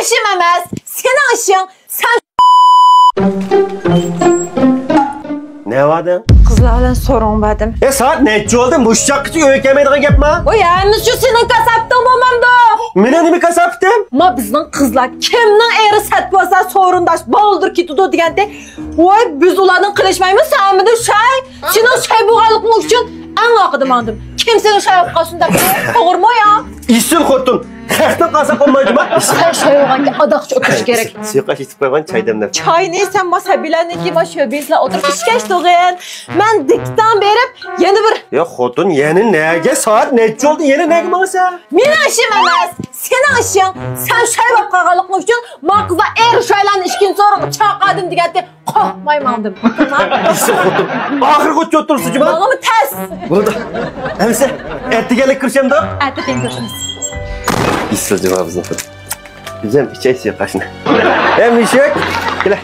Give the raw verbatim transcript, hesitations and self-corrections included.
ئىشىم ئەمەس، سېنىڭ ئىشىڭ. سەن نەۋادىڭ؟ قىزلار بىلەن سورۇنغا باردىم. ئە، سائەت نەچچە بولدى؟ مۇشۇ چاغقىچە ئۆيگە كەلمەيدىغان گەپما؟ ۋاي، ھەممىسى شۇ سېنىڭ كاساپىتىڭ بولمامدۇ؟ مېنىڭ نېمە كاساپىتىم؟ ما بىزنىڭ قىزلار كىمنىڭ ئېرى سەت بولسا سورۇنداش بالدۇر كېتىدۇ دېگەنتى. ۋاي، بىز ئۇلاردىن قېلىشمايمىز، ھەممىدە شاي. سېنىڭ شاي بولغانلىقىڭ ئۈچۈن ئەڭ ئارقىدا ماڭدىم. كىم سېنىڭ شاي بولۇپ قالسۇن دەپتۇ؟ توغرىمۇ يا؟ ئېسىل خوتۇن. خەقنىڭ قاساپ بولمايدۇما؟ سەن شاي بولغانكەن ئاداقچە ئوتۇرۇش كېرەك. سۇيۇقئاش ئېتىپ قويغان چاي دەملەپ. چاينى سەن ما سەبىيلەرنىڭكى ما شۆبىسىلا ئولتۇرۇپ ئىچكەچ تۇغىن. مەن دىكتان بېرىپ يەنە بىر. يا خوتۇن، يەنە نەگە؟ سائەت نەچچە بولدى؟ يەنە نەگە ماڭىسەن؟ مېنىڭ ئىشىم ئەمەس، سېنىڭ ئىشىڭ. سەن شاي بولۇپ قالغانلىقىڭ ئۈچۈن ما قىزلار ئېرى شايلارنى ئىچكىن سورۇنغا چاقىردىم دېگەنتى. قورقماي ماڭدىم. ئېسىل خوتۇن. ئاخىرغىچە ئولتۇرسىز جۇما. ماڭىمۇ تەس. بولدى. ئەمىسە، ئەتىگەنلىك كۆرۈشەمدۇق؟ ئەتىگەن كۆرۈشىمىز. ئېسىل جۇما بىزنىڭ خوتۇن. بىزەم ئىچەي سۇيۇقئاشنى. ئەي مۈشۈك، كېلە.